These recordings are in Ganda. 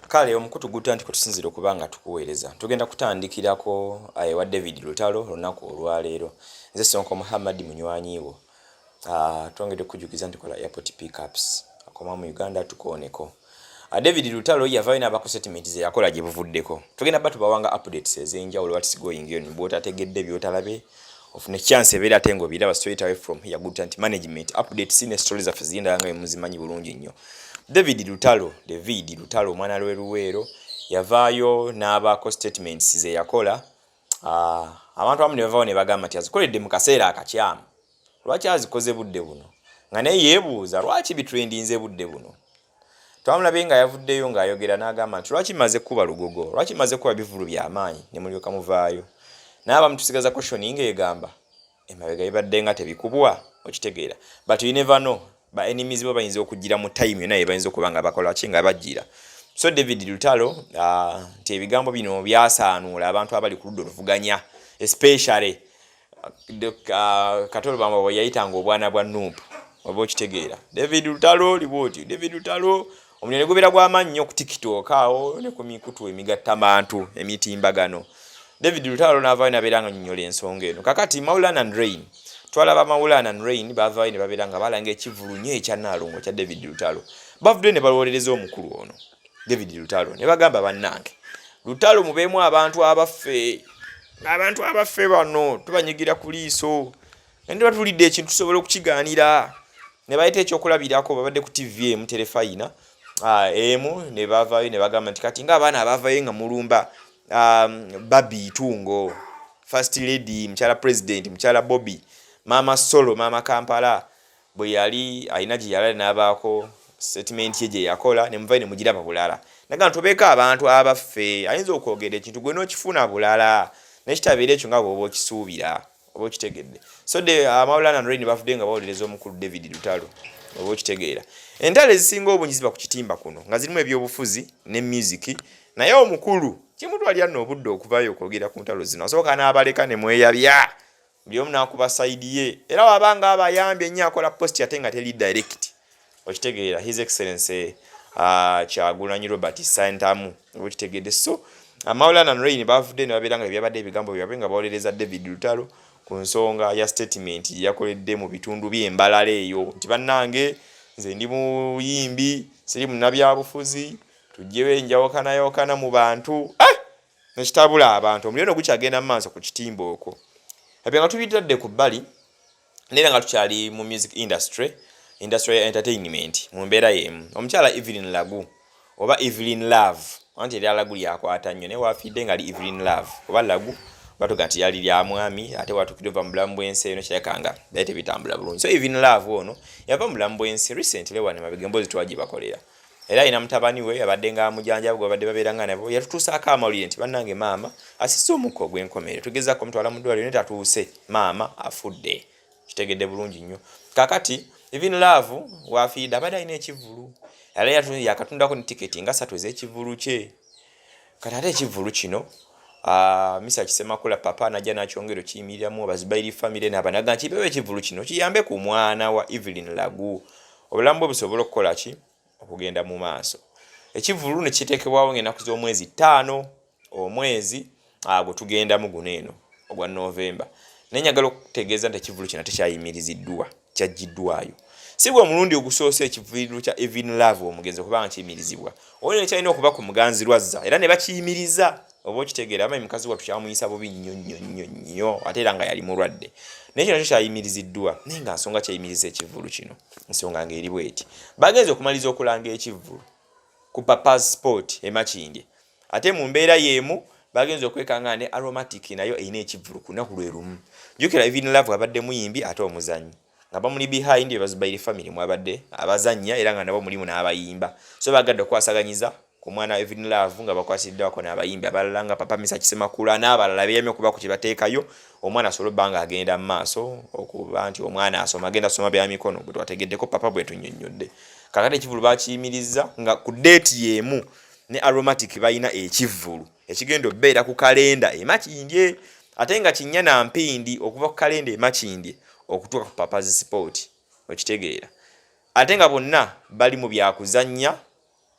Kale omukutu gutandika tusinzira okuba nga tukuweereza. Tugenda kutandikirako ewa David Lutalo olunaku olwaleero. Nze Sonko Muhammad, munywanyi wo. Twongedde okukujjukiza nti kola airport pickups, akoma mu Uganda tukooneko. David Lutalo yavaayo n'abako statement ze yakola gye buvuddeko. Tugenda ba tubawanga updates ez'enjawulo, what's going on, bw'otategedde, by'otalabe, ofune chance ebeera ate ng'obiraba straight away from here. Good Talent Management updates ne stories zaffe ziyindala nga muzimanyi bulungi nnyo. David Lutalo, David Lutalo omwana lw'e Luweero, yavaayo n'abaako statements ze yakola. Abantu abamu ne bavaayo ne bagamba nti azikoledde mu kaseera akakyamu. Lwaki azikoze budde buno? Nga naye yeebuuza lwaki bitrendinze budde buno. Twamulabye nga yavuddeyo ng'ayogera n'agamba nti lwaki maze kuba lugogo, lwaki maze kuba bivulu by'amaanyi ne mulyoka muvaayo? Naye abamu tusigaza question ng'egamba emabega bibadde nga tebikubwa, okitegeera? But you never know, ba enemies bo bayinza okugira mu time yonna bayinza okuba nga bakola ki, nga bajjira. So David Lutalo, nti ebigambo bino byasaanuula abantu abali ku ludda oluvuganya, especially Katolo Bamba bwe yayitanga obwana bwa NUP, oba okitegeera? David Lutalo libwoti, David Lutalo omuliro ne gubeera gw'amaanyi nnyo ku TikTok awo ne ku mikutu emigattabantu, emitimbagano. David Lutalo n'avaayo n'abeera nga nnyonnyola ensonga eno. Kakati Maulana and Rain, twalaba Maulana and Rain bavaayo ne babeera nga balanga ekivulu nnyo ekya Nnaalongo kya David Lutalo. Bavuddeyo ne balowolereza omukulu ono David Lutalo ne bagamba, "Bannange Lutalo, mubeemu abantu abaffe, abantu abaffe bano tubanyigira ku liiso, naye batulidde ekintu tusobola okukigaanira." Ne bayita ekyokulabirako, babadde ku TV emu, terefayina emu, ne bavaayo ne bagamba nti kati ng'abaana abavayo nga mulumba Barbie Itungo, First Lady, mukyala President, mukyala Bobi, Maama Solo, Maama Kampala, bwe yali alina gye yalala n'abaako statement ye gye yakola ne muvayo ne mugiraba bulala. Nagamba tubeeko abantu abaffe, ayinza okwogera ekintu gwe n'okifuna bulala nekitabeera ekyo nga bw'oba okisuubira, oba okitegedde? So de Maulana and Rain bavudde nga bawuliriza omukulu David Lutalo, oba okitegeera? Entalo ezisinga obungi ziba ku kitimba kuno nga zirimu ebyobufuzi ne music, naye omukulu kimutwalira nno obudde okuvaayo okwogera ku ntalo zino. Asooka n'abaleka ne mweyabya, buli omu n'akuba side ye, era wabanga abayambye ennyo akola post ate nga teri direct, okitegeera? His Excellence Kyagulanyi Robert Ssentamu, oba okitegedde? So Maulana and Rain bavudde ne babeera nga ebyabadde ebigambo byabwe nga bawolereza David Lutalo ku nsonga ya statement gye yakoledde mu bitundu by'Embalala eyo nti bannange, nze ndi muyimbi, siri munnabyabufuzi, tuggyewo enjawakanayawakana mu bantu, eh! Nekitabula abantu. Omuliro no gukyagenda mu maaso ku kitimba okwo. Ebyo nga tubitadde ku bbali, neera nga tukyali mu music industry, industry ya entertainment, mu mbeera y'emu, omukyala Evelyn Lagu oba Evelyn Love, anti erya Lagu lyakwata nnyo, naye wafiidde nga ali Evelyn Love oba Lagu, batuga nti yali lya mwami, ate watukidde ova mu bulamu bw'ensi eno kireka nga byali tebitambula bulungi. So Evelyn Love ono yava mu bulamu bw'ensi recently wano mabega, emboozi twagibakolera, era alina mutabani we abadde nga amujanjaba gwe babadde babeera nga nabo. Yatutuusaako amawulire nti bannange, maama asise omukka ogw'enkomerero, tugezaako omutwala mu ddwaliro naye tatuuse, maama afudde. Kitegedde bulungi nnyo. Kakati Evelyn Love wafiidde abadde alina ekivvulu, era yakatundako ne tiketi nga 3 ez'ekivvulu kye. Kati ate ekivvulu kino, Misa Kisemakula papa najja nakyongero kiyimiriramu abazibairi family n'abanaga nti bewe ekivvulu kino kiyambe ku mwana wa Evelyn Lagu, obulamu bwe busobole okukola ki, okugenda mu maaso. Ekivvulu ne kiteekebwawo ng'ennaku z'omwezi 5, omwezi gwe tugendamu guno eno ogwa Novemba. Naye njagala okutegeeza nti ekivvulu kino tekyayimiriziddwa, kyaggiddwayo. Si gwe omulundi ogusoose ekivvulu kya Evelyn Love omugenzi okubanga kiyimirizibwa. Oli nekyalina okuba ku muganzi lwazza era ne bakiyimiriza, oba okitegeera? Amanyi mukazi wattu kyamuyisa bubi nnyo nnyo nnyo nnyo, ate era nga yali mulwadde, naye kino nakyo kyayimiriziddwa. Naye nga nsonga kyayimiriza ekivvulu kino, nsonga ng'eri bweti: bagenze okumaliriza okulanga ekivvulu ku Papa's Sport e Makindye, ate mu mbeera y'emu bagenze okwekanga ne Aromatic nayo erina ekivvulu ku lunaku lwe lumu. Jjukira Evelyn Love abadde muyimbi ate omuzannyi, nga bamuli behind Bazubairi family mwabadde abazannya era nga nabo mulimu n'abayimba. So bagadde okukwasaganyiza ku mwana Evelyn Love nga bakwasiddwako n'abayimbi abalala nga Papa Misa Kisemakula n'abalala beyamye okuba ku kye bateekayo omwana asobole obba nga agenda mu maaso, okuba nti omwana asoma, agenda asoma bya mikono, bwe twategeddeko papa bwe tunnyonnyodde. Kakati ekivvulu bakiyimirizza nga ku date y'emu ne Aromatic balina ekivvulu ekigenda okubeera ku kalenda e Makindye, ate nga kinnya na mpindi okuva ku kalenda e Makindye okutuuka ku Papa's Sport, okitegeera? Ate nga bonna bali mu byakuzannya.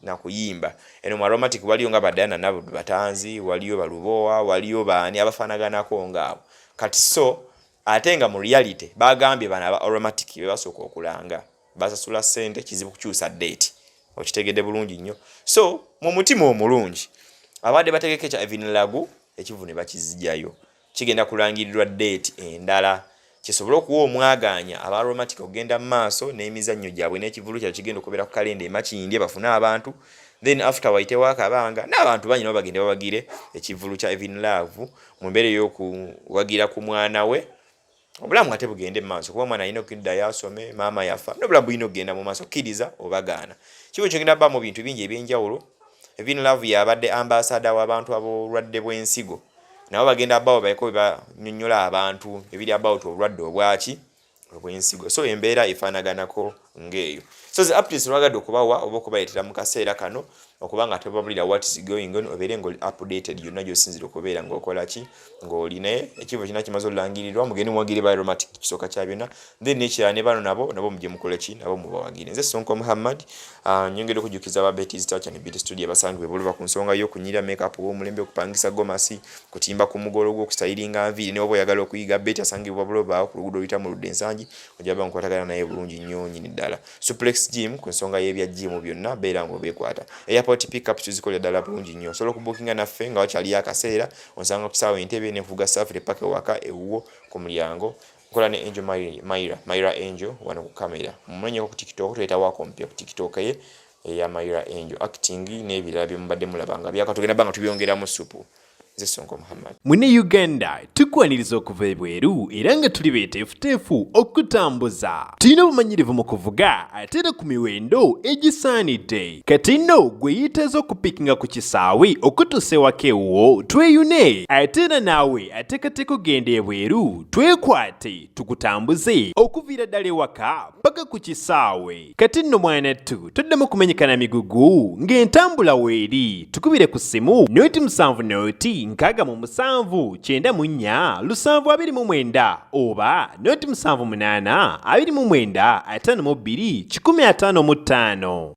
Na kuyimba eno mu Aromatic waliyo nga ba Diana Nabuddu Batanzi, waliyo Balubowa, waliyo baani abafaanaganako ngaabo. Kati so ate nga mu reality bagambye bano aba Aromatic be basooka okulanga, basasula ssente, kizibu kukyusa date. Okitegedde bulungi nnyo. So mu mutima omulungi abadde bategeka ekya Evin Lagu, ekivu ne bakizigyayo, kigenda kulangirirwa date endala kisobole okuwa omwagaanya aba Aromatic okugenda mu maaso n'emizannyo gyabwe n'ekivulu kyabwe kigenda okubeera ku kalenda emakindye, bafune abantu. Then after wayitewo akabanga n'abantu bangi nabo bagende bawagire ekivulu kya Evin Love mu mbeera ey'okuwagira ku mwana we. Obulamu ate bugende mu maaso, kuba omwana alina okuddayo asome, maama yafa, n'obulamu bulina okugenda mu maaso, kkiriza obagaana. Kibo kigenda bba mu bintu bingi ebyenjawulo. Evin Love yabadde ambassador w'abantu ab'obulwadde bw'ensigo, nabo bagenda bawo baleko bwe banyonnyola abantu ebiri about obulwadde obwaki obw'ensigo. So embeera efaanaganako ng'eyo. So ze updates lwagadde okubawa oba okubaleetera mu kaseera kano, okuba nga tebabulira what is going on, obeere ng'oli updated yonna gy'osinzira okubeera ng'okola ki ng'oli. Naye ekivo kina kimaze olulangirirwa, mugende muwagire ba Aromatic, kisooka kya byonna. Then n'ekirala ne bano nabo mujye mukole ki, nabo mubawagire. Nze Sonko Muhammad. Nyongera okujjukiza aba Betty's Touch and Beauty Studio abasangibwa Buluba ku nsonga y'okunyira makeup ow'omulembe, okupangisa gomasi, kutimba ku mugolo gw'okustayiringa nviiri, ne oba oyagala okuyiga. Betty asangibwa Buloba awo ku luguudo oluyita mu ludda Ensangi, ojja ba nkwatagana naye bulungi nnyo nnyini ddala. Suplex Gym ku nsonga y'ebya gym byonna, beera ng'obeekwata. Airport pickup tuzikolera ddala bulungi nnyo, osobola okubuukinga naffe nga wakyaliyo akaseera. Onsanga ku kisaawe Entebe, nenvuga Safire paka ewaka ewuwo ku mulyango. Nkola ne Angel Myra, Myra Angel wano ku kamera. Mumenyeko ku TikTok, tuleetawo akompya ku TikTok ye eya Myra Angel acting n'ebirala bye mubadde mulaba nga byaka, tugenda banga tubyongeramu supu. Nze Sonko Muhammad. Mune Uganda, tukwaniriza okuva ebweru era nga tuli beeteefuteefu okutambuza. Tulina obumanyirivu mu kuvuga ate era ku miwendo egisaanidde. Kati nno gwe yeetaaza okupikinga ku kisaawe okutuusa ewaka ewuwo, tweyune. Ate era naawe ateekateeka okugenda ebweru, twekwate tukutambuze okuviira ddala ewaka paka ku kisaawe. Kati nno mwanattu, toddamu kumenyeka na migugu ng'entambula weeri. Tukubire ku ssimu 0 70 67 94 729 oba 0 78 29 52 155.